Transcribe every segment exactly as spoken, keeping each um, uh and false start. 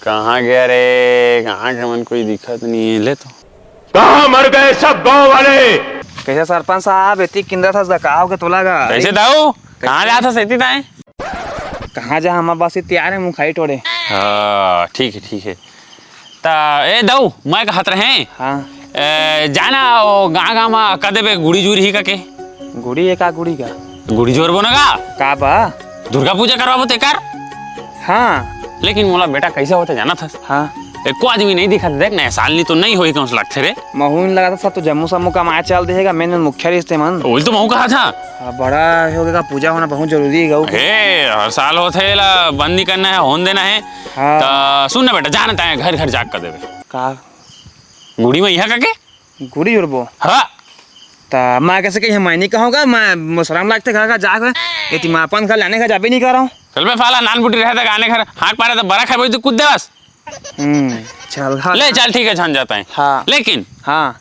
कहाँ गया रे? कहाँ के मन कोई दिखत नहीं है। ले तो। कहाँ मर गए सब गाँव वाले? कैसे सरपंच साहब, इतनी किंदर था, का हो गया तोला का? कैसे दाऊ? कहाँ जात हस इतनी ताय? कहाँ जा, हम बस तैयार है, मुँह खाई टोड़े। हाँ, ठीक है, ठीक है। त ए दाऊ, मैं कहत रहे, हाँ। ए, जाना ओ गाँव गाँव मा कह देबे गुड़ी जुरही कके। गुड़ी ए का गुड़ी का? गुड़ी जोरबो ना का? का बा? दुर्गा पूजा करवाबो तेकर। हाँ। लेकिन मोला बेटा कैसे होथे जानत हस? हाँ। एको आदमी नहीं दिखत, देख ना, साल नी तो नहीं होही कौन लगथे रे। महू नी लगत हस, तो जम्मू सम्मू कमाए चल देहेगा, मैंने मुखिया रिश्ते मन। वही तो महू कहा था। हाँ, बड़ा हो गया, पूजा होना बहुत जरूरी है गाँव के। हे, हर साल होथे, एला बंद नहीं करना है, होन देना है। हाँ। त सुन ना बेटा, जा ना ताय घर घर जाके कह देबे। का? गुड़ी मैया कके? गुड़ी जोरबो? हाँ। त मैं कैसे कही, मैं नहीं कहूँगा, मैं मोर सरम लागथे घर घर जाके, एती मैं अपन घर लाने घर जाबे नहीं करहूँ। चल बे साला, नान बुटी रहे तक आने घर, हाँक पारे त बरा खाबे त कूद दे बस। हम्म, चल, हाँ। ले चल, ठीक है, झन जाता है। हाँ। लेकिन हाँ।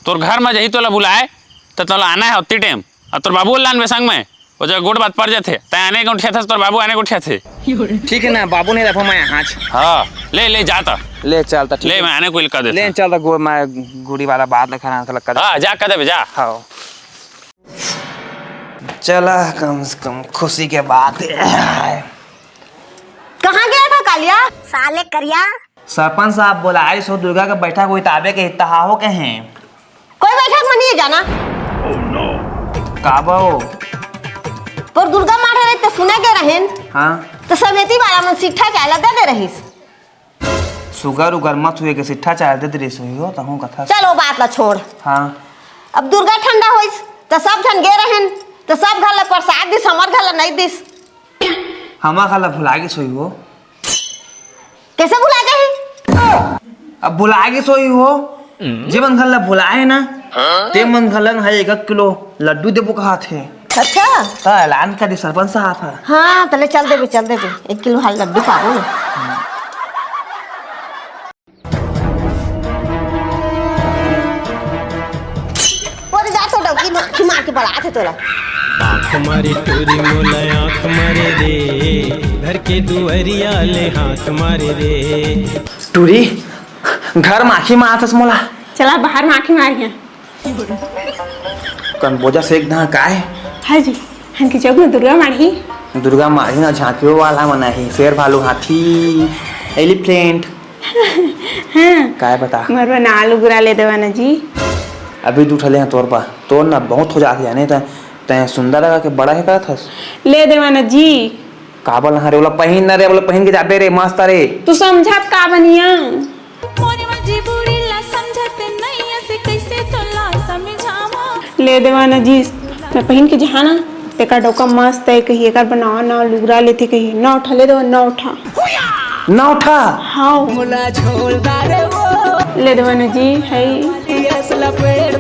तोर घर में जही तोला बुलाए, त तोला आना है उतनी टाइम। अउ तोर बाबू ला लानबे संग में, ओ जगह गोठ बात पड़ जाथे, तैं आने के उठिया थस, तोर बाबू आने के उठिया थे। ठीक है ना, बाबू नहीं रखो मैं आज। हाँ, ले, ले, जा त। ले, चल त, ठीक ले, है। मैं आने को इलका देता। ले, चल त, गो-, मैं गुड़ी वाला बात लखा ना, लखा दे। हाँ, जा, कह देबे, जा। हाँ। चला, कम से कम खुशी के बात है। कहाँ गया था कालिया? साले करिया। सरपंच साहब बोलाइस हो दुर्गा के बैठक होई ताबे के तहाहो के हैं। कोई बैठक में नहीं जाना। का बा ओ? पर दुर्गा मारे रही तो सुने के रहेन। हाँ। तो समिति वाला मन सिट्ठा चाय ला दे दे रहीस। सुगर उगर मत हुए के सिट्ठा चाय दे दे रहीस हुई हो, तहूँ कथा। चलो बात ला छोड़। हाँ। अब दुर्गा ठंडा होइस तो सब झन गे रहेन, तो सब घर ला प्रसाद दिस, हमर घर ला नहीं दिस। हमर घर ला भुला गिस होही वो। कैसे भुला जाही? अब भुला गिस होही वो। जे मन घर ला भुलाए ना, ते मन घर ला ना एक, एक किलो लड्डू देबो कहत हे। अच्छा। त ऐलान कर दे सरपंच साहब ह। हाँ, तले चल देबे, चल देबे। एक किलो हाल लड्डू पाबो ना। वो तो जा तो डौकी मार, मार के बड़ा थे तोला। आँख मारे टूरी मोला आँख मारे रे, घर के दुआरिया ले हाथ मारे रे। टूरी, घर माखी मारथस मोला। चला बाहर माखी मारिया। कन बोजा से एक धा काय? हाँ जी, हन के चौक में दुर्गा माढ़ी। दुर्गा माढ़ी ना झांकियो वाला मनाही, शेर भालू हाथी, एलिफेंट। हाँ। काय बता? मोर बर नाव लुगरा ले देवा ना जी। अभी दू ठले हैं तोर बा, तोर ना बहुत हो जात जाने, तै, तै सुंदर लगा के बड़ा है करत हस। ले देवा ना जी। काबर लहा रे, ओला पहिन ना रे, ओला पहिन के जाबे रे, मस्त रे। तू समझत का बनिया? मोरे मजबूरी ला समझत नइया से कैसे तोला समझावा? ले देवा ना जी, मैं पहिन के जहाँ ना, तेका डौका मस्त है, कही एकर बनावा ना, लुगरा लेथे कही, नौ ठा ले देवा, नौ ठा। नौ ठा? हाँ। मोला झोलदार वो। ले देवा ना जी, है।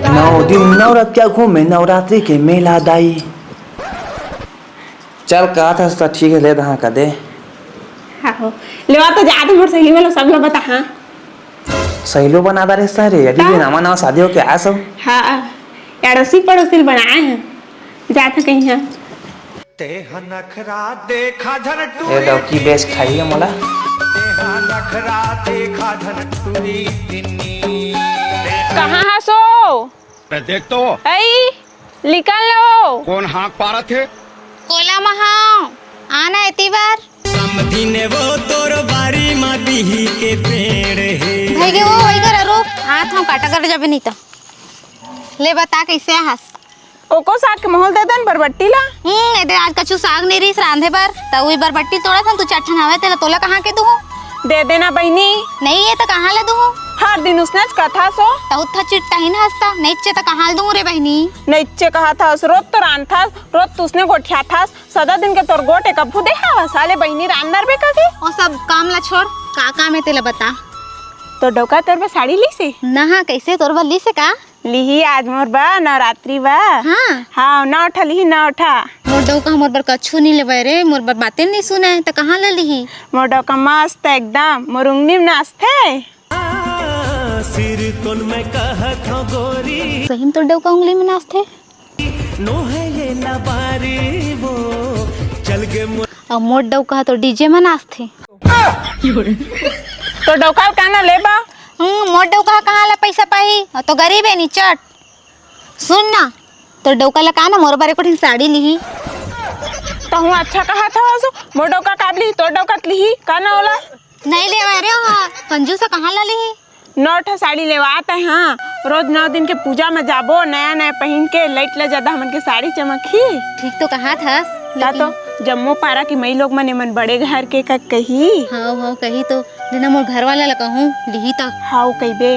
नौ दिन नवरतिया घूमे, नवरात्रि के मेला दाई। चल, कहत हस त ठीक है, ले दहा का दे। हाँ हो। लेवा तो जात मोर सहेली वाला सब ला बता, हाँ। सहेलो बना डारे सारे, अभी का? भी नवा नवा शादी होके आया सब। हाँ, अड़ोसी पड़ोसी बनाए हैं, जात कहीं हैं। तेहा नखरा देखा धन ए टूरी दौकी बेच खाइए मोला। तेहा नखरा देखा धन टूरी तिन्नी। कहाँ हसो? अरे देख तो। ऐ, निकल लो। कौन हाँक पारत हे? कोला महा, आना एती बार। समधिन वो तोर बारी मा बिही के पेड़ हे। भाई के वो वही कर रुक, आत हम काटा कर जब नहीं तो। ले बता कैसे हस? ओको साग के माहौल दे देन बरबट्टी ला। हम्म, ए दे आज कछु साग नहीं रहीस रांधे बर, त उही बरबट्टी तोड़त हन, तू चट्ठन हवे तेला तोला कहाँ के दूँ? दे देना बहिनी। नहीं है त कहाँ ले दूँ? हर दिन उसने कथा सो। त उत्था चिट्टा ही न हंसता, नइच्चे त कहाँ ले दूँ रे बहिनी? नइच्चे कहा था, रोज तो रांधथस, रोज तू उसने गोठिया थस, सदा दिन के तोर गोटे कभू दे हवा, साले बहिनी रांधर बे कभी। ओ सब काम ला छोड़, का काम है तेला बता। तो डौका तोर बे साड़ी ली से? ना हाँ, कैसे तोर बे ली से का? लिही आज मोर बा, नवरात्रि बा। हाँ। हाँ, नौ ठा लिही, नौ ठा। मोर डौका मोर बर कछु नहीं लेवे रे, मोर बर बातें नहीं सुने, त कहाँ ले लिही? मोर डौका मस्त एकदम, मोर उंगली में नाचथे। सिर कौन मैं कहत हूँ गोरी। सही में तोर डौका उंगली में नाचथे। नो है ये ना बारी वो, चल के मो- अब मोर डौका तो डीजे में नाचथे। तो डौका ल का ना लेबा? हम्म, मोर डौका ह कहाँ ले पैसा पाही? वो तो गरीब हे नी चट। सुन ना, तोर डौका ल का ना मोर बर एको ठिन साड़ी लिही। तहूँ अच्छा कहत हवस, मोर डौका काब लिही, तोर डौका त लिही, का ना ओला? नहीं लेवाय रे, ओहा कंजूस ह, कहाँ ला लिही? नौ ठा साड़ी लेवात हे, हाँ, रोज नौ दिन के पूजा में जाबो, नया नया पहिन के, लाइट ला ज्यादा हमन के साड़ी चमकही। ठीक तो कहत हस, का लेकिन तो जम्मो पारा के मई लोग मन, एमन बड़े घर के का कही? हाँ, हाँ, कही तो, देना मोर घर वाला ला कहूँ, लिही त। हाँ, कहिबे।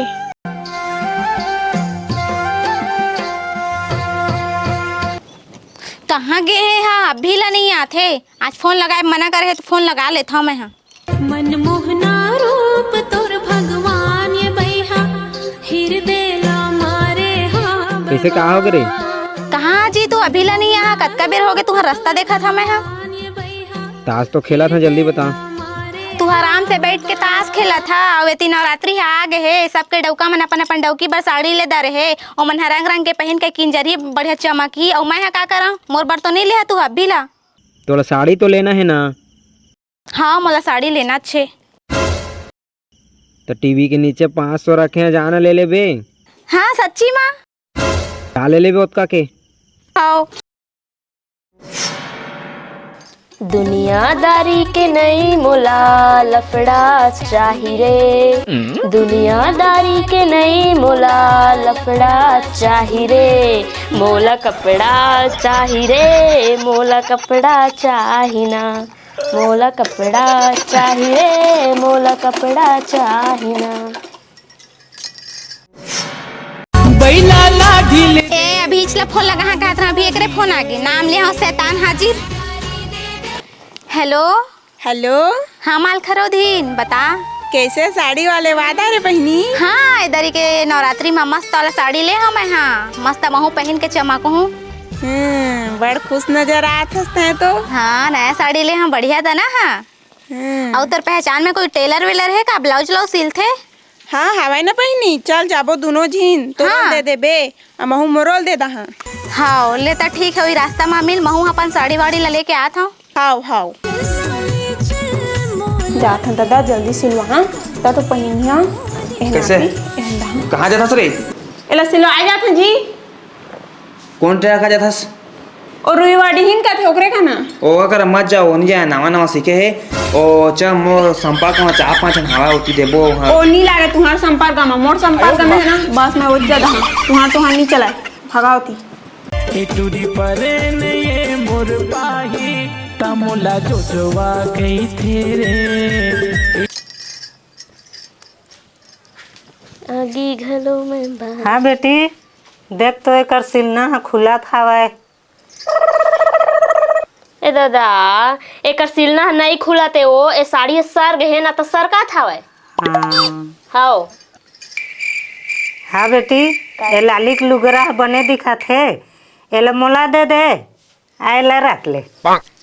कहाँ गे हे हा? अभी ला नहीं आथे। आज फोन लगाए मना करे हे तो फोन लगा लेथव मैं हा। मनमोहना रूप तोर भगवान ये बइहा, हिरदे ला मारे हा। कइसे का होगे रे? कहाँ जी तू अभी ला नहीं आहा? कतका बेर होगे तुहर रस्ता देखत हा मैं हा। ताश तो खेलत हा, जल्दी बता। तू आराम से बैठ के ताश खेलत हा, अउ एती नवरात्रि हा आ गे हे, सबके डौका मन अपन अपन डौकी बर साड़ी ले दरे हे, ओमन हा रंग रंग के पहिन के किंजरही बढ़िया चमकही, अउ मैं हा का करंव? मोर बर तो नहीं ले हा तू अभी ला। तोला साड़ी तो लेना हे ना? हाँ, मोला साड़ी लेना छे। त टीवी के नीचे पाँच सौ रखे हे, जा ना ले लेबे। हाँ, सच्ची मा? का ले लेबे ओतका के? हाँ। दुनियादारी के नई मोला लफड़ा चाही रे, दुनियादारी के नई मोला लफड़ा चाही रे, मोला कपड़ा चाही रे, मोला कपड़ा चाही ना। मोला कपड़ा चाही रे, मोला कपड़ा चाही ना। बैला लाठी ले। ए, अभी इचला फोन लगा हा, कहत रहा, अभी एकरे फोन आ गे। नाम ले हा शैतान हाजिर। हेलो। हेलो। हाँ, माल खरोधीन, बता। कैसे साड़ी वाले वादा रे बहिनी? हाँ, ए दरी के नवरात्रि मा मस्त वाला साड़ी ले हा मैं हा। मस्त महू पहिन के चमकहूँ। हम्म, बड़ खुश नजर आत हस तैं तो। हाँ, नया साड़ी ले हा, बढ़िया तना हा। हम्म। अउ तोर पहचान में कोई टेलर वेलर हे का, ब्लाउज व्लाउज सिलथे? हाँ, हवय ना बहिनी, चल जाबो दुनो झिन, तोरो हाँ। दे देबे, अ महू मोरोल दे दहा। हाव, ले त ठीक हे, ओही रास्ता मा मिल, महू अपन साड़ी वाड़ी ला लेके आत हव। हाव, हाव। जात हन ददा, जल्दी सिलवा, हाँ? त तो पहिनिया, एहन कइसे? आती, एहन दहा। कहाँ जात हस रे? एला सिलवा, आ जात हन जी। कोन ट्रैक आ जाथस? ओ रुईवाड़ी हिन कथे ओकरे का ना? ओ कर मत जाओ, ओ नहीं जाए, नवा नवा सीखे हे। ओ च मोर संपर्क में चार पांच हवा होती देबो, हाँ। ओ नहीं लागे तुम्हार संपर्क में, मोर संपर्क में है ना, बस मैं वो ज्यादा हाँ, तुम्हार तुम्हार नहीं चला, भगा होती। ए टूरी परे ने ये मोर पाही, तमोला जो जोवा कही थे रे। आगी घलो में बार। हाँ बेटी, देख तो एकर सिलना ह खुलत हावय। ए दादा, एकर सिलना ह नइ खुलत ए, ओ ए साड़ी ह सर गे हे ना, त सरकत हावय। हाँ। हव। हाँ बेटी, ए लाली के लुगरा ह बने दिखत हे, एला मोला दे दे। आए ला रख ले।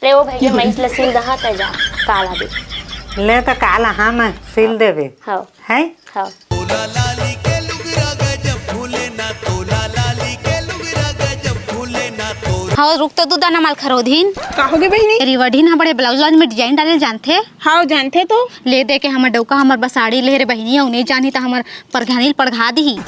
ले ओ भैया, मैं इसला सिल दहा त जा, काला दे। ले त काला, हाँ, मैं सिल देबे। हाँ। हैं? हाँ। हाँ, रुक तो दू दाना माल खरोधीन। का होगे बहिनी? रिवढ़िन ह बड़े ब्लाउज व्लाउज में डिजाइन डाले ल जानथे? हाँ, जानथे तो। ले दे के हमर डौका हमर बर साड़ी ले रे बहिनी, अउ नहीं जानही त हमर परघानी ल परघा दिही।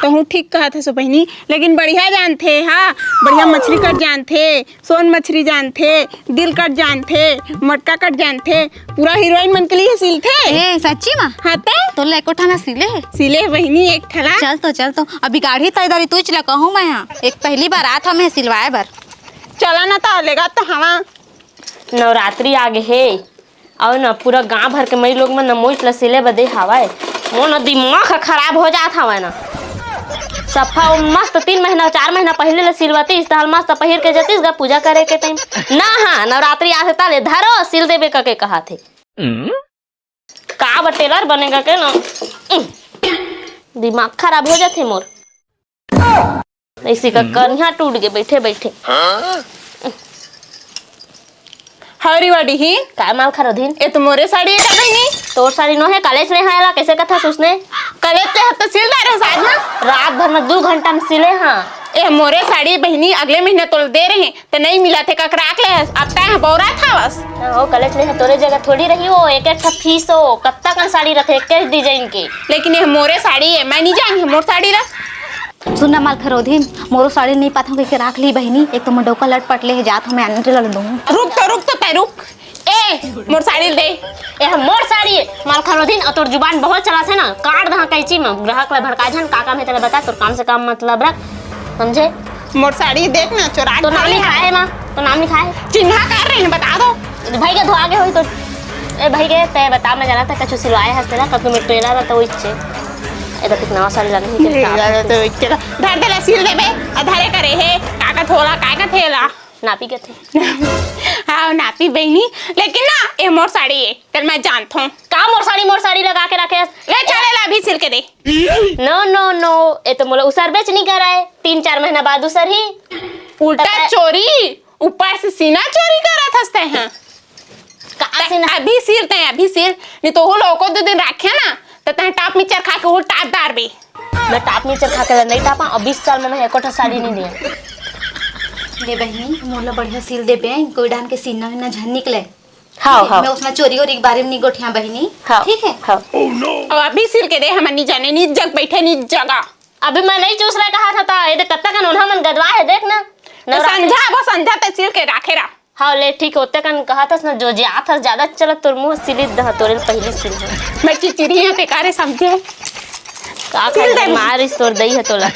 तहूँ ठीक कहत हस बहिनी, लेकिन बढ़िया जानथे, हाँ, बढ़िया मछली कट जानथे। सोन मछरी जानथे, दिल कट जानथे, मटका कट जानथे, पूरा हीरोइन मन के लिए सिलथे। ए, सच्ची मा? हाँ ते? तोला एको ठा ना सिले हे? सिले हे बहिनी एक ठला। चल तो, चल तो। अभी गाड़ी तय दरी तुच ला कहूँ मैं हाँ। एक पहली बार आत हूँ मैं सिलवाए बर। चला ना तो लेगा तो हवा। नवरात्रि आ गे हे। अउ न पूरा गांव भर के मई लोग मन न मोइच ल सिले बदे हावय। मोर न दिमाग ह खराब हो जात हावय न। सफा ओ मस्त तीन महीना, चार महीना पहिले ले सिलवतीस, तहल मस्त पहिर के जतीस गा पूजा करे के टाइम। ना हा, नवरात्रि आथे ताले धरो, सिल देबे कके कहाथे। का बर टेलर बने कके न? दिमाग खराब हो जाथे मोर। ऐसी का कनिहा टूट गे बैठे बैठे। हरी वाडी ही। काय माल खा रधिन? ए तो मोरे साड़ी है का बहिनी? तोर साड़ी नो है, कॉलेज ले हाँ एला कैसे कथा सुसने? कॉलेज ले हत्ता सिल डारे साथ ना। रात भर में दू घंटा में सिले हाँ। ए मोरे साड़ी बहिनी, अगले महीना तोला दे रहे, त नहीं मिलत हे, ककरा के ले हस? अब तैं ह बौरात हवस। हो, कलेज ले ह, तोरे जगह थोड़ी रही हो, एक एक ठा फीस हो, कत्ता कन साड़ी रखे, एक एक डिजाइन के। लेकिन ये मोरे साड़ी है, मैं नहीं जानी मोर साड़ी ला। सुन ना माल खरोधिन, मोरो साड़ी नहीं पाथो कहिके राख ली बहिनी, एक तो मोर डौका लटपट ले हे, जात हूँ मैं आने ला दूँ। रुक तो, रुक तो, तै रुक। ए, मोर साड़ी दे। ए, हम मोर साड़ी है। माल खरोधिन, और तोर जुबान बहुत चलाथे ना, काट दहा कैंची में। ग्राहक ला भड़का झन, का काम है तेला बता, तोर काम से काम मतलब रख, समझे? मोर साड़ी देख ना, चोरा तो नाम लिखाए है माँ, तो नाम लिखाए है। चिन्हा कर रहे हैं, बता दो। भाई के धोआ के होई तो, ए भाई के, तै बता, मैं जाना था कछु सिलवाए हस तेला, कब मैं ट्रेलर रहता वो इच्छे। ए तो कितना साड़ी लाने ही ये तेरे यार, तो इच्छे ला। धर दे ला, सिल देबे, आ धरे करे है, का का थोला, का का थेला। नापी कथे। हाँ, नापी बहिनी, लेकिन ना, ए मोर साड़ी ए, तेला मैं जानथों। का मोर साड़ी, मोर साड़ी लगा के रखे हस? ले चले ला, अभी सिल के दे। No, no, no, ए तो मोला उसर बेच नहीं कराए, तीन चार महीना बाद उसर ही। उल्टा त- चोरी, ऊपर से सीना चोरी करत हस तैं, हाँ। का तैं सीना? अभी सिल, तैं अभी सिल, नहीं तो वो लोगों दो दिन राखे ना, त तैं टाप मिक्सचर खा के वो टाप डारबे। मैं टाप मिक्सचर खा के नहीं टापा, और बीस साल में मैं एको ठो साड़ी नहीं दिया। ले बहिनी, मोला बढ़िया सिल देबे, कोई डान के सीना वीना झन निकले। हाँ, हाँ। मैं उसमें चोरी वोरी के बारे में नहीं गोठिया बहिनी। हाँ, ठीक है? हाँ। और अभी सिल के दे, हमन नहीं जाने, नहीं जग बैठे, नहीं जगा। अभी मैं नहीं चूस रहा कहा था, ता, ये देख कत्ता कन ओन्हा मन गदवा है, देख ना। तो नवरात्रि संझा, वो संझा तक सिल के राखे रहा। हाँ, ले ठीक होते कन कहा था ना, जो जात हस ज्यादा चलत तोर मुंह सिलित दह तोरे पहली सिल है। मैं चिचिरी है, बेकार है, समझे? का सिल खाई दे। मारिस तोर दई है तोला।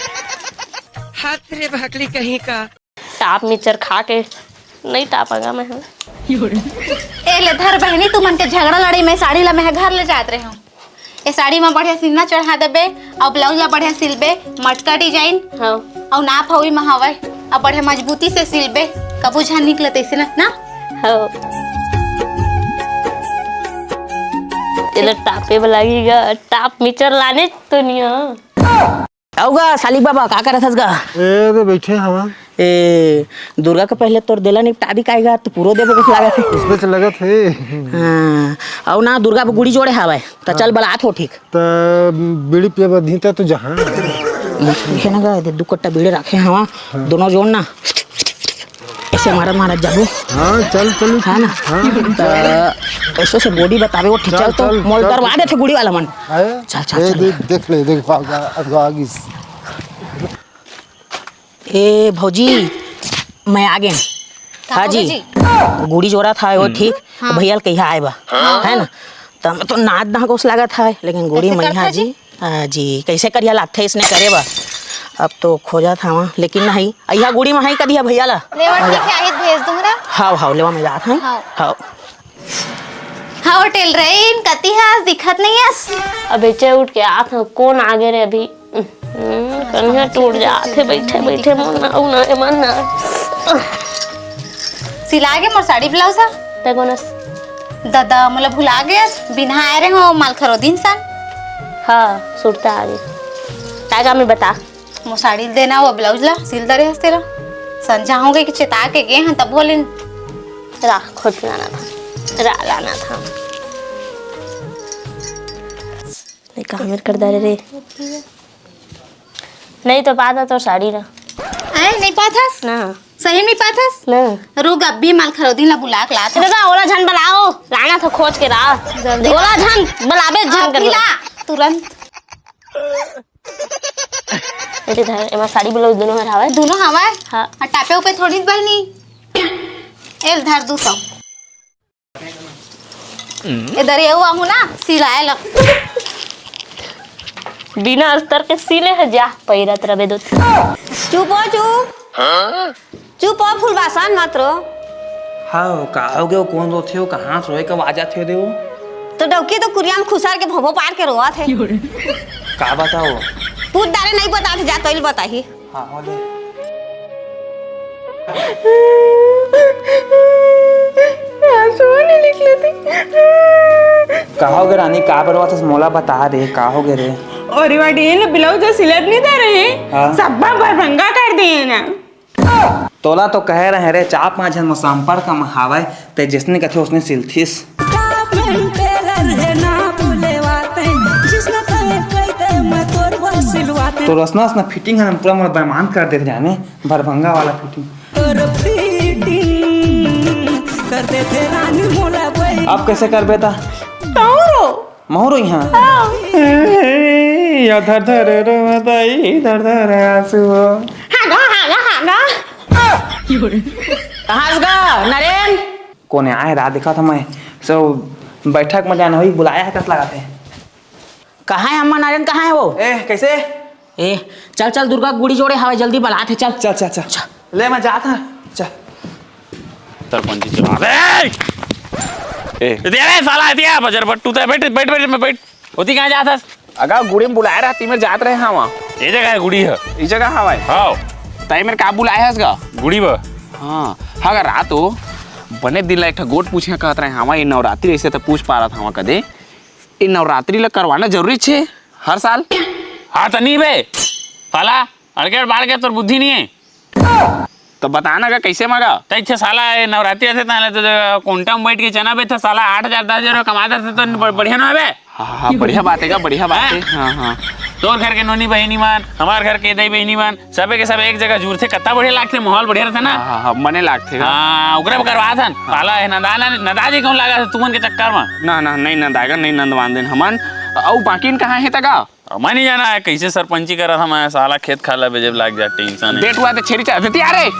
हाथ रे भाकली कहीं का। टाप मिक्सचर खा के नहीं टापागा मैं, हाँ। ए ले धर बहिनी, तू मन के झगड़ा लड़ाई में साड़ी ला मैं घर ले जात रहे हूँ। ए साड़ी में बढ़िया सीना चढ़ा देबे, और ब्लाउज ला बढ़िया सिलबे, मटका डिजाइन, हाँ। और नाप हवी में हवय, और बढ़िया मजबूती से सिलबे, कबू झन निकले तैसे ना, ना? हाँ। तेला टापे वाला लगेगा, टाप मिक्सचर लाने तो नहीं, हाँ। अउ गा, सालिक बाबा, का करत हस गा? ए, दे बइठे हवा। ए, दुर्गा के पहले तोर देला निपटा दी काहे गा? तू पूरो देबो कुछ लागत हे। उसमें तो लगत हे। हाँ, अउ ना, दुर्गा पे गुड़ी जोड़े हावय, त हाँ। चल बलात हो ठीक। त बीड़ी पिए बर धीता तू जहाँ। देखे ना गा, दे दू कट्टा बीड़ी राखे हवा, हाँ। दोनों जोड़ ना। ऐसे मारत मारत जाबो। हाँ, चल, चल। है ना? हाँ, त ऐसे से body बतावे वो ठीक चल, चल, तो चल, मोल चल। डरवा देथे गुड़ी वाला मन। आए? चल, चल, ए, चल। देख, देख ले, देख, भाग, आ, आ, आ गिस। ए, भौजी, मैं आ गेन। का हाँ हो जी। गया जी? गुड़ी जोड़ा था वो ठीक, हाँ। भैया ल कहिया आए बा, हाँ। है ना? त मैं तो नाच दहा कोस लागत है, लेकिन गुड़ी कैसे मैया करता जी? जी? हाँ जी, कैसे करिया लागथे इसने करे बा? अब तो खोजत हवा, लेकिन नहीं, अइहा गुड़ी में है कदिया भैया ला। लेवा ठीक है, आहित भेज दूंगा। हाव, हाव, लेवा में जात है। हाव। हाव। हाव, टेल रहीन, कति हस, दिखत नहीं हस। अबे चे उठ के आत हूँ, कौन आगे रे अभी? हम्म, कनिहा टूट जात है, बैठे, बैठे, मन ना, उ ना, मन ना। सिला गे मोर साड़ी ब्लाउज हा? ते कोन अस? दादा, मोला भुला गेस, बिना आए रहे हो, माल खरो दिन सन। हाँ, सुरता आ गई। काय काम है बता? मोर साड़ी देना, वो ब्लाउज ला, सिल दरे हस तेला। संझा हो गई कि चेता के गे हैं, तब बोलिन। राह खोज लाना था, राह लाना था। नहीं, कहाँ मेरे कर डाले रे? नहीं तो पाता तो साड़ी ना। आए, नहीं पाथस? ना। सही में पाथस? ना। रुक, अभी माल खरोदिन ला बुला के लात। अरे बा, ओला झन बुलाओ, लाना था खोज के ला। जल्दी। ओला झन बुलाबे, झन कर अभी ला। ला, तुरंत। अरे धर, एमा साड़ी ब्लाउज दोनों हर हावय? दोनों हावय? हाँ। आ टापे उपे थोड़ी बहिनी। एल धर दू सौ। इधर ये हुआ हूँ ना, सिलाए ला। बिना अस्तर के सिले है जा, पैरत रबे दो। चुप हो, चुप। चुप हो, फुलबासन मत रो। हाँ, का हो गयो? कौन रोथे हो? कहाँ से रोए के आवाज आथे हो दे वो? तो डौकी तो कुरिया में खुसर के भोंभो पार के रोवत हे। का बताओ? पूछ डारे नहीं बता थे, जा तो ही बताही। हाँ, हो ले। आंसू नहीं निकले थे। कहा हो गए रानी, का बरवा था मोला बता दे, का हो गए रे? और ये वाली ये ना ब्लाउज सिलब नहीं दे रहे, हाँ। सब्बा बरभंगा कर दिए ना। तोला तो कहे रहे रे, चाप माझन म संपर्क म हावय, ते जिसने कथे उसने सिलथिस। कारपेंटर हे ना बोले बातें, जिसने कहे कह दे मैं तोर बर सिलवाते। तोर असना असना फिटिंग हे ना, पूरा मोर बेईमान कर देत जाने, भरभंगा वाला फिटिंग। तोर फिटिंग कर देथे रानी मोला बई। अब कैसे करबे ता? तौरो। महूरो यहाँ। हाँ। ए, या धर धर रो दाई, धर धर आंसू हो। हागा, हागा, हागा। कहाँ से गा, नरेन? कोन हे? आए रा, देखा था मैं। सो, बैठक में जाना होई, बुलाया हे, कस लगा थे। कहाँ हे अम्मा नारायण, कहाँ हे वो? ए, कैसे? ए, चल, चल, दुर्गा गुड़ी जोड़े हवे, जल्दी बलात हे, चल। चल, चल, चल। चल। ले, मैं जात हूँ। चल। सरपंची चला दे। ए। दे रे साला, दिया बजर बट्टू ते, बैठ, बैठ, बैठ, मैं बैठ। ओती कहाँ जात हस? अगा, गुड़ी में बुलाए रहती, मैं जात रहे हवा। ये जगह हे गुड़ी हे। ये जगह हवा हे? हाँ। ताई मेरे का बुलाए हस गा? गुड़ी बा। हाँ। हाँ गा, रात हो। बने दिन ला एक ठा गोठ पूछे कहत रहे हवा, ये नवरात्रि ऐसे तो पूछ पा रहा था हवा कदे। ये नवरात्रि ला करवाना जरूरी छे हर साल? हाँ, त नहीं बे, साला, अड़के बाढ़ के तोर बुद्धि नहीं हे। त बता ना गा, कैसे मगा? त इच्छे साला, ये नवरात्रि आथे, ताले तो कोंटा में बैठ के चना बेचथे, साला, आठ हजार, दस हजार कमा देथे, तो ब-, बढ़िया ना हवे? हाँ, हाँ, बढ़िया बात हे गा, बढ़िया बात हे। हाँ? हाँ, हाँ। तोर घर के नोनी बहिनी मन, हमार घर के दई बहिनी मन, सबे के सब एक जगह जुरथे, कत्ता बढ़िया लागथे, माहौल बढ़िया रहथे ना। हाँ, हाँ, हाँ, मने लागथे गा। हाँ, ओकरे बर करवात हन। हाँ। साला हे नंदा, नंदा जी कौन लागा तुमन के चक्कर में? ना, ना, नहीं नंदाएगा, नहीं नंदवान देन हमन। अउ बाकी कहाँ हे तगा? मैं नहीं जाना हे, कैसे सरपंची करा था मैं, साला खेत खाला बेजेब लाग जा, टेंशन हे। देख हुआ तो छेरी चरा देती, अरे।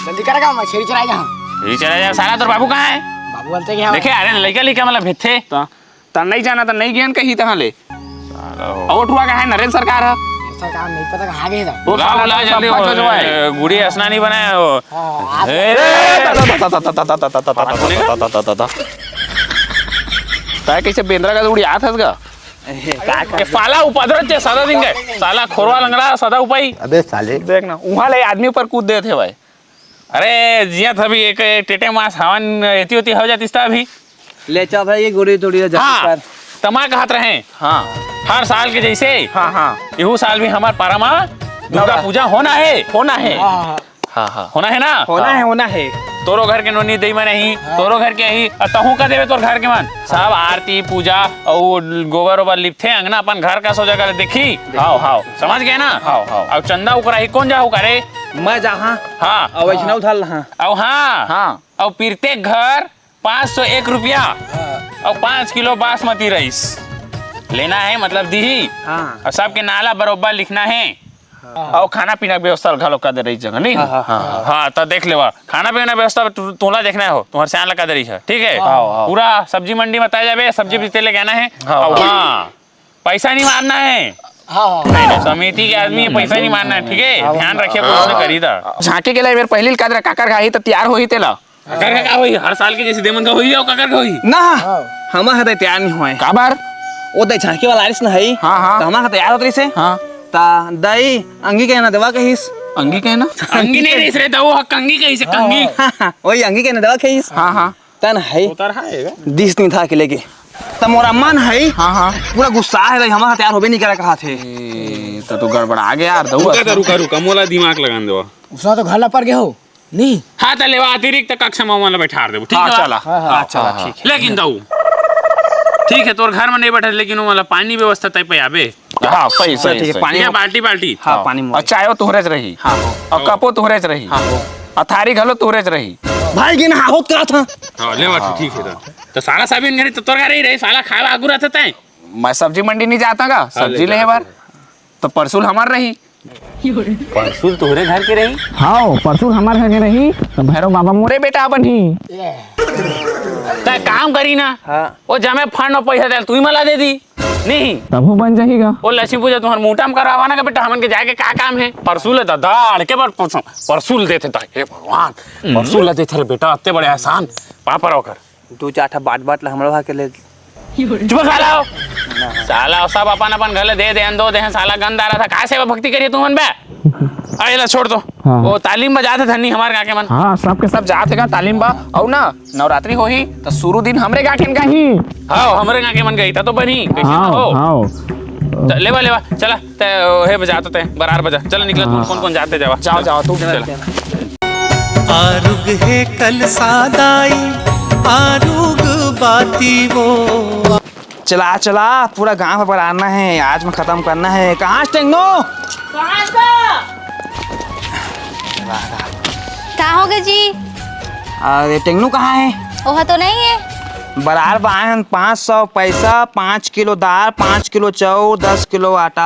जल्दी करेगा, मैं छेरी चरा जा। छेरी चरा जा, साला तोर बाबू कहाँ हे? बाबू बोलते कि हाँ। देखे, अरे लइका लइका मतलब भेजथे। त नहीं जाना त नहीं गेन कहीं तहाँ ले। साला हो। अउ ओठुआ कहाँ हे? नरेंद्र सरकार हे। सरकार नहीं पता कहाँ गए था। वो बुला, साला बुला, तो जल्दी सब हो, फंस हुआ है। ए, गुड़ी असना नहीं बनाया हो। हाँ, आप ए, ए, ता, ता, ता, ता। तय कैसे बेंदरा का उड़ी आत हस गा? ए, का ये साला उपद्रव चे सदा दिन के। साला खोरवा लंगड़ा सदा उपाई। अबे साले। देख ना, उहाँ ले आदमी ऊपर कूद देत हे भाई। अरे, जिया था अभी एक, एक टेटे मास हवन एती ओती हो जातिस ता अभी। ले चल भाई, ये गोरी थोड़ी जा हाँ, पर। त मैं कहत रहे। हाँ। हर साल के जैसे। हाँ, हाँ। इहू साल भी हमार पारा मा दुर्गा नवरा- पूजा होना हे। होना हे। हाँ, हाँ। हाँ, हाँ। होना हे ना? होना हे, होना हे। तोरो घर के नोनी दई मन ही, हाँ। तोरो घर के ही, अउ तहूँ का देवे तोर घर के मन। सब आरती, पूजा, अउ गोबर ओबर लिपथे, अंगना अपन घर का सो जगह ले देखी। देखी। हाव, हाव। समझ गए ना? हाव, हाव। अउ चंदा उकराही कोन जाहू करे? मैं जाहाँ। हाँ। अउ वैष्णव धर लहाँ। अउ हाँ। हाँ। अउ प्रत्येक घर पाँच सौ एक रुपया हाँ। अउ पाँच किलो बासमती राइस लेना हे, मतलब दीही। हाँ। अउ सबके नाला बरोबर लिखना हे। हाँ। अउ खाना पीना के व्यवस्था घलो कर दे रही जगह, नहीं? हाँ, हाँ। हाँ, हाँ, त देख लेवा, खाना पीना व्यवस्था तू-, तोला देखना हे हो, तुम्हारे सियान लगा दे रही हे, ठीक हे? हाँ, हाँ। पूरा सब्जी मंडी में बताया जाबे, सब्जी भी तेले गहना हे। हाँ, अउ हाँ। हाँ, पैसा नहीं मारना हे। हाँ, हाँ। नहीं, नहीं, समिति के आदमी हे, पैसा नहीं मारना हे, ठीक हे? हाँ, ध्यान हाँ। रखिए, कुछ ना करी था। झांकी के लिए मेरे पहली कादरा काकर का ही तो तैयार हो ही तेला। काकर का होही? हर साल के जैसे देमन का होही अउ काकर का होही? ना, हाँ। हमा हदे तैयार नहीं होए। काबर? ओ दे झांकी वाला आरिस न हई। हाँ, हाँ। त हमा हदे तैयार होत रहिसे। हाँ। त दई अंगी के ना देवा कहिस। अंगी के ना? अंगी नहीं रहिस रे, त ओ ह कंगी कहिसे, हाँ। कंगी। हाँ, हाँ, ओही अंगी के ना देवा कहिस। हाँ, हाँ। तन हई। उतर हाँ, एगा। दिस नहीं था के लेके। त मोरा मन हई। हाँ, हाँ। पूरा गुस्सा हे, हमा हदे तैयार होबे नहीं करा कहा थे। ए, त तो गड़बड़ा गया यार, दऊ रुका, रुका, रुका, मोला दिमाग लगान देवा। उसना तो घर ला पर गए हो। नहीं। हाँ, त लेवा अतिरिक्त कक्ष में ओमन ला बैठार देबो, ठीक हाँ, हे बा? चला। हाँ, हाँ। हाँ, चला, हाँ, ठीक हे। लेकिन दऊ, ठीक हे, तोर घर में नहीं बैठे, लेकिन ओमन ला पानी व्यवस्था तय पे आबे। हाँ, सही, हाँ, सही, ठीक हे, सही। पानी ठीक हे, हो- बाल्टी, बाल्टी। हाँ, हाँ। पानी अउ मोल। चायो तोहरेच रही। हाँ, हो। अउ कपो तोहरेच रही। हाँ, हो। अउ थारी घलो तोहरेच रही। भाई, गिन हाँ, होत का था? हाँ, लेवा, हाँ। ठीक हे, त, त साला साबिन घरे, त तोर घरे ही रही, साला खाए आगू रहता तय। मैं सब्जी मंडी नहीं जाता का? हाँ, सब्जी ले लेहे बार। त परसुल हमार रही। परसुल तोहरे घर के रही? हाव, परसुल हमार घर के रही, त भैरव बाबा मोरे बेटा बनही। त काम करी ना, हाँ। ओ जमे फंड अउ पैसा देल, तू ही मला दे दी। नहीं। तभो बन जाही गा। ओ लक्ष्मी पूजा तुम्हार मुहूर्त में करवाना का बेटा, हमन के जाए के का काम हे? परसुल हे दादा, अड़के बर परसुल, परसुल देथे ता, हे भगवान, परसुल ला देथे रे बेटा, अत्ते बड़े एहसान, पाँव परव कर। दू चार ठा बाट बाट ला हमरो हा के ले। चुप साला हो। साला हो, सब अपन अपन घर ले दे दे, दो दे, साला गंदा रहा था, का सेवा भक्ति करिए तुमन बे? अरे ला छोड़ दो। हाँ। वो तालीम बजाते धन्नी हमारे गाँव के मन। हाँ, सबके सब जात हे का तालीम बा। अउ ना, नवरात्रि होही, त शुरू दिन हमरे गाँव के गाही। हाँ, हमरे गाँव के मन गई, त तो बनी, कैसे ना हाँ, हो? हाँ। त लेवा, लेवा, चला, ते, ओ, हे बजा तो ते, बरार बजा, चल निकला, हाँ। कौन कौन जाते जावा। जाओ, जाओ, तू चल। आरुग हे कलसा दाई, आरुग बाती वो। चला, चला, पूरा गांव में बरारना है, आज में खतम करना है। कहाँ से टेंगनो? कहाँ से? का होगे जी? अरे, टेंगनू कहाँ है? ओहा तो नहीं है। बरार बर आए हन, पाँच सौ पैसा, पाँच किलो दार, पाँच किलो चाउर, दस किलो आटा।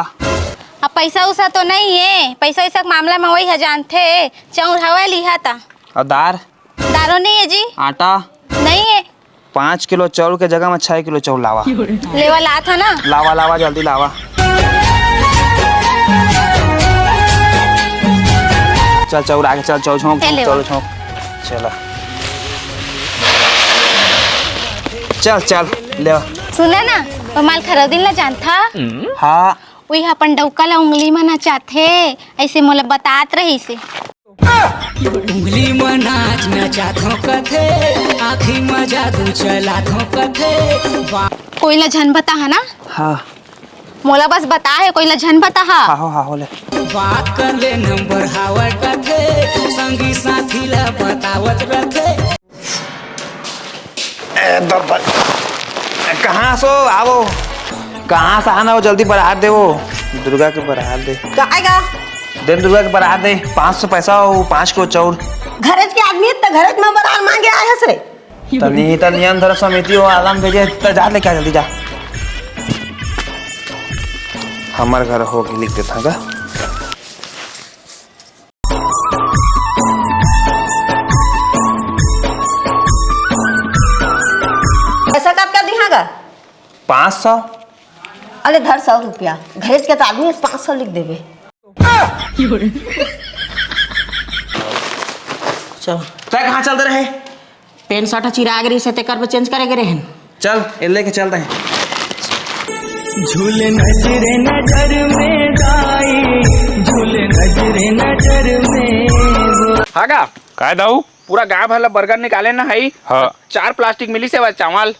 अब पैसा उसा तो नहीं है, पैसा वैसा के मामला में वही ह जानथे, चाउर हवा लिहा ता। और दार? दारो नहीं है जी। आटा? नहीं है। पाँच किलो चाउर के जगह में छह किलो चाउर लावा। लेवा लात ह ना। लावा, लावा, जल्दी लावा। चल, चाउर आगे, चल, चाउर झोंक, ए, लेवा। चाउर झोंक। चला। चल, चल, लेवा। सुना ना, वो माल खरौदिन ला जानथा? हाँ। वही अपन डौका ला उंगली में नचाथे, ऐसे मोला बतात रहिसे। उंगली म नाच नचाथो कथे, आँखी म जादू चलाथो कथे। कोई ला झन बताहा ना? हाँ। मोला बस बताहे, कोई ला झन बताहा। हाँ हो, हाँ हो ले। बात कर ले नंबर हावय कथे, संगी साथी ला बतावत रथे। ए, दब-, कहाँ सो आवो? कहाँ से आना हो? जल्दी बरार दे वो। दुर्गा के बरार दे। काय का? दे दुर्गा के बरार दे। पाँच सौ पैसा हो, पाँच किलो चाउर। घरज के आदमी त घरज में बरार मांगे आए हस रे। तनी त नियम धर्म समिति हो, आलम भेजे त जा लेके आ जल्दी जा। हमर घर हो के लिख देता गा। पैसा कतका दिहा गा? पाँच सौ। अरे धर सौ रुपया, घरेज के त आदमी पाँच सौ लिख देबे। चल। तै कहाँ चलते रहे? पेंट शर्ट चिराग रहिस हे, तेकर बर चेंज करे गे रहेन। चल, ए लेके चलते हैं। झूले नजरे नजर में दाई, झूले नजरे नजर में वो। हाँ गा? काय दाऊ? पूरा गांव भर ला बर्गर निकाले ना हई। हाँ। चार प्लास्टिक मिलिस हे चावल।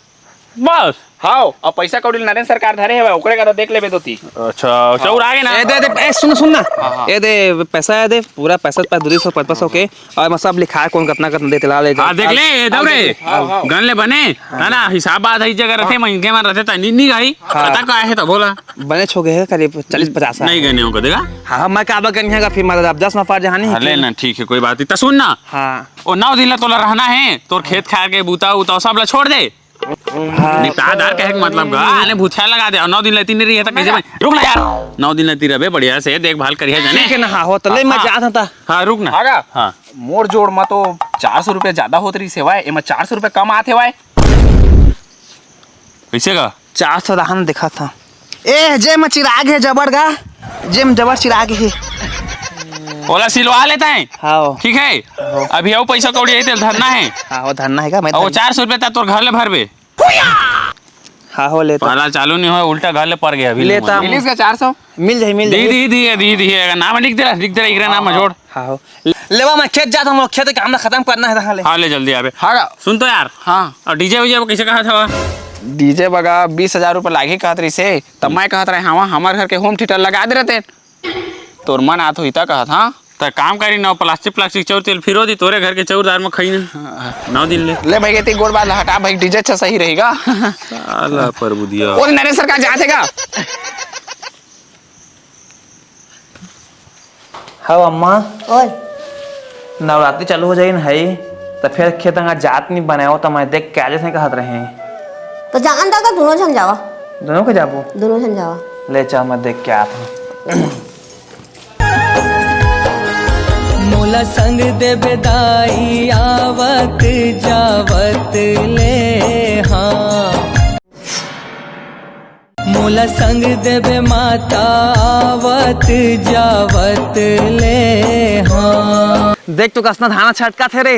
बस? हाव, अब पैसा कौड़ी नरेंद्र सरकार धरे हवय, ओकरे करा देख लेबे तोती। अच्छा, चाउर आ गे ना? ए, दे, दे, ए, सुन, सुन ना। हाँ, हाँ। ए दे, पैसा ए दे, पूरा पैसा, पैसा, दो सौ, पाँच सौ के। अउ एमा सब लिखाय, कोन कतना कतना दे, तेला ले जा। हाँ, देख ले, ए दब रे। हाँ, हाँ। गन ले बने, है ना? हिसाब बात है, इस जगह रथे, हाँ। मनखे मन रथे, त नी, नी गाही। हाँ। पता का है त बोला। बने छो गए है, करीब चालीस पचास है। नहीं गने हो कदेगा। हाँ, हाँ, मैं का बा गन है का, फिर मतलब, अब दस में पार जहानी है हाँ, ले फिर। ना, ठीक है, कोई बात नहीं। त सुन ना। हाँ। ओ नौ दिन ला तोला रहना है, तोर खेत खार के बूता, उता सब ला छोड़ दे। हाँ। निपटा दार कहे के मतलब का, आने भूथिया लगा दे, अउ नौ दिन लेती नहीं रही है, तो कैसे भाई? रुक ना यार, नौ दिन लेती रहे, बढ़िया से देखभाल करिए जाने। ठीक है ना, हाँ, हो, तो ले, मैं हाँ। जात हूँ, ता। हाँ, रुक ना। आगा? हाँ। मोर जोड़ में तो चार सौ रुपया ज्यादा होत रही सेवाए, एमा चार सौ रुपया कम आत हेवाए। कैसे का? चार सौ रहन दिखा था। ए, जे में चिराग है जबर गा, जे में जबर चिराग है। ओला सिलवा लेता है। हाँ। ठीक है? हाँ। अभी अउ पैसा कौड़ी आई तेल धरना है। हाँ, वो धरना है का? मैं अउ वो धरना। चार सौ रुपया ता तोर घर ले भरबे। हाँ, हो लेता। पहला चालू नहीं हो, उल्टा घर ले पड़ गया अभी ले लेता मत। हूँ। मिलिस का चार सौ? मिल जाए, मिल दी, जाए। दी, दी, दी, दी, अगर नाम लिख दे रहा, लिख दे रहा, इकरे नाम में जोड़। हाँ, हो। लेवा, मैं खेत जाता हूँ, खेत के काम खत्म करना है, तहाँ ले। हाँ, ले जल्दी आबे। हाँ। सुन तो यार। हाँ। और डीजे वीजे कैसे कहा था? डीजे बगा बीस हजार रुपये लागे कहत रही से, तब मैं कहत रहे, हाँ, हमारे घर के होम थिएटर लगा दे रहते। तोर मन आत होही त कहत, हाँ? त काम करी ना, प्लास्टिक, प्लास्टिक चाउर तेल फिरो दी, तोरे घर के चाउर दार में खाई ना। नौ दिन ले। ले भाई, एती गोड़ बाल हटा भाई, डीजे अच्छा सही रहेगा। साला प्रभु दिया। ओ नरेश सरकार जात हे का? हव अम्मा। ओए। नवरात्रि चालू हो जाही न हई, त फेर खेत अंगा जात नहीं बनाओ, त मैं देख के आ जैसे कहत रहे। तो जान दा का दोनों झन जावा। दोनों के जाबो? दोनों झन जावा। ले चल, मैं देख के आत हूँ। मोला संग देबे दाई आवत जावत ले हाँ। मोला संग देबे माता आवत जावत ले हाँ। देख तो कसना धाना छटका थे रे।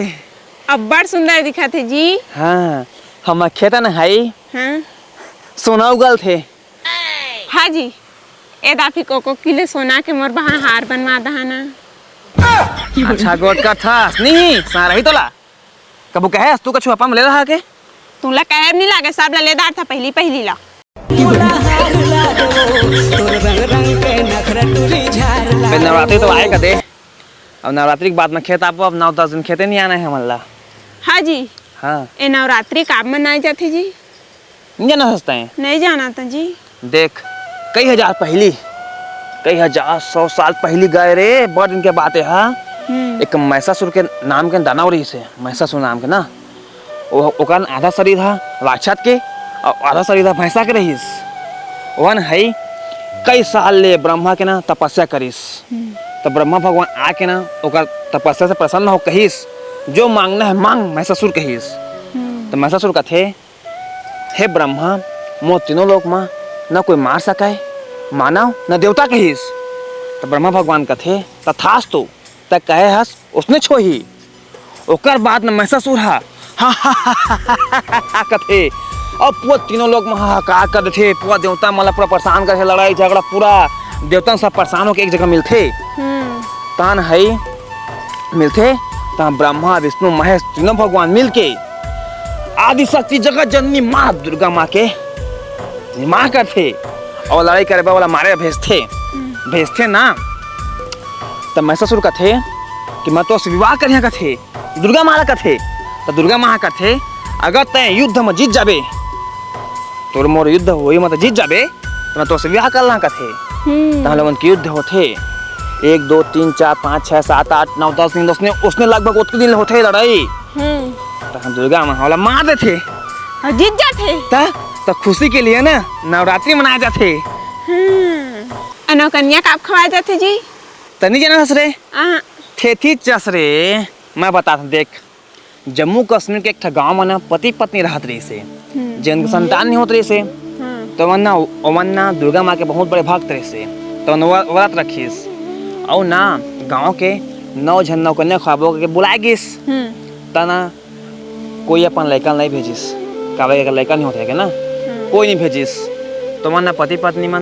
अब्बड़ सुंदर दिखत हे जी। हाँ, हमर खेत न हई। हाँ। सोना उगल थे। हाँ जी, ए दाफी कोको किले सोना के मोर बहा हार बनवा दहा ना। अच्छा गोठ करथस, नहीं, सा रही तोला। कबू कहे, तू कछु अपन ले रहा के? तुला कहे नहीं लागे, सब ला ले दार था पहली, पहली ला। बे नवरात्रि तो आए का दे। अब नवरात्रि के बाद में खेत आपो, अब नौ दस दिन खेते नहीं आना है हमन ला। हाँ जी। हाँ। ए नवरात्रि काब मनाए जाथे जी? नहीं जानत हस तैं? नहीं जानत हँव जी। देख, कई हजार पहिली, कई हजार, सौ साल पहिली गए रे, बड़ दिन के बात ए हा। हम्म। एक महिषासुर के नाम के दानव रहिस हे, महिषासुर नाम के ना। ओ-, ओकर आधा शरीर हा राक्षस के अउ आधा शरीर हा भैंसा के रहिस। ओहन हई कई साल ले ब्रह्मा के ना तपस्या करिस। हम्म। त ब्रह्मा भगवान आके ना ओकर तपस्या से प्रसन्न हो कहिस, "जो मांगना है मांग," महिषासुर कहिस। हम्म। त महिषासुर कथे, "हे ब्रह्मा, मोर तीनों लोक म न कोई मार सकय, मानव न देवता," कहिस। त ब्रह्मा भगवान कथे, "तथास्तु, तैं कहे हस, ओसनेच होही।" ओकर बाद न महिषासुर ह कथे, अउ पूरा तीनों लोक म हाहाकार कर देथे, पूरा देवता मन ला पूरा परेशान करथे, लड़ाई झगड़ा पूरा देवता सब परेशान होके एक जगह मिलथे। हम्म। तहन हई मिलथे, तहाँ ब्रह्मा, विष्णु, महेश तीनों भगवान मिलके आदिशक्ति जगत जननी माँ दुर्गा माँ के निर्माण करथे अउ लड़ाई करे बर ओला मारे भेजथे। हम्म। भेजथे ना, त महिषासुर कथे कि "मैं तोर से विवाह करिहा," कथे, दुर्गा माँ ला कथे। त दुर्गा माँ कथे, "अगर तैं युद्ध म जीत जाबे, तोर मोर युद्ध होही, म त जीत जाबे, त मैं तोर से विवाह कर लहा," कथे। हम्म। तहाँ लोगन के युद्ध होथे, एक, दो, तीन, चार, पाँच, छः, सात, आठ, नौ, दस दिन, उसने, उसने लगभग ओतके दिन ले होथे लड़ाई। हम्म। तहाँ दुर्गा माँ ओला मार देथे। अउ जीत जाथे। त, त खुशी के लिए ना नवरात्रि मनाए जाथे। हम्म। अउ नौ कन्या काब खवाए जाथे जी? त नइ जानस रे। आहा। थेथी चस रे, मैं बताथँव, देख। जम्मू कश्मीर के एक ठा गाँव म ना पति पत्नी रहत रहिस हे, हम्म। जेन के संतान नइ होत रहिस हे। हम्म। त ओमन ना, ओमन ना दुर्गा माँ के बहुत बड़े भक्त रहिस हे। त ओमन व्र-, व्रत रखिस। अउ ना गाँव के नौ झन नौ कन्या खवाबो करके बुलाए गिस। हम्म। त ना कोई अपन लइका ल नइ भेजिस, काबर के लइका नइ होत रहिस ना, हम्म। कोई नइ भेजिस। त ओमन ना पति पत्नी मन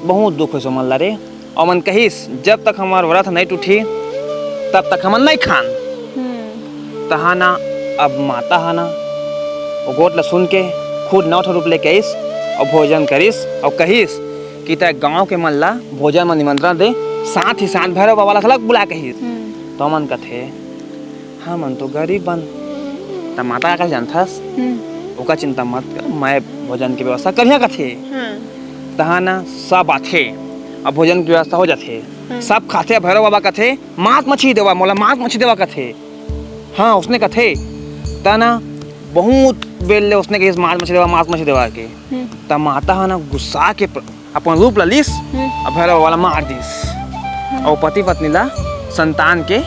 बहुत दुख होइस ओमन ला रे। ओमन कहिस, "जब तक हमर व्रत नइ टूटही, तब तक हमन नइ खान।" हम्म। तहाँ ना, अब माता ह ना, ओ गोठ ल सुन के खुद नौ ठो रूप लेके आइस अउ भोजन करिस अउ कहिस कि "तैं गाँव के मन ला भोजन म निमंत्रण दे, साथ ही साथ भैरव बाबा ला घलक बुला," कहिस। हम्म। त ओमन कथे, "हमन तो गरीब बन।" त माता का जानथस? हम्म। "ओकर चिंता मत कर, मैं भोजन के व्यवस्था करिहा," कथे। हाँ। तहाँ ना सब आथे, अब भोजन के व्यवस्था हो जाथे। हम्म। सब खाथे, भैरव बाबा कथे, "मांस मछली देवा मोला, मांस मछली देवा," कथे। हाँ, ओसने कथे। त ना बहुत बेर ले ओसने कहिस, "मांस मछली देवा, मांस मछली देवा," के। हम्म। त माता ह ना गुस्सा के प-, अपन रूप ल लिस, हम्म। अउ भैरव बाबा ला मार दिस। हम्म। अउ पति पत्नी ला संतान के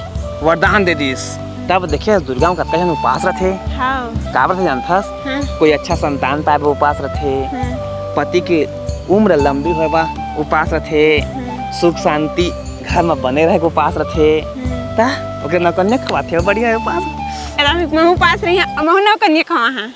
वरदान दे दिस। तब देखे दुर्गा म कतका झन उपास रथे। हाँ। काबर से जानथस? हाँ। कोई अच्छा संतान पाए बर उपास रथे। हाँ। पति के उम्र लंबी होए बर उपास रथे। हाँ। सुख शांति घर म बने रहे के उपास रथे। हाँ। त ओके नौकन्या खवाथे, बढ़िया उपास। अरे, महू उपास रही, महू नौकन्या खवा हाँ।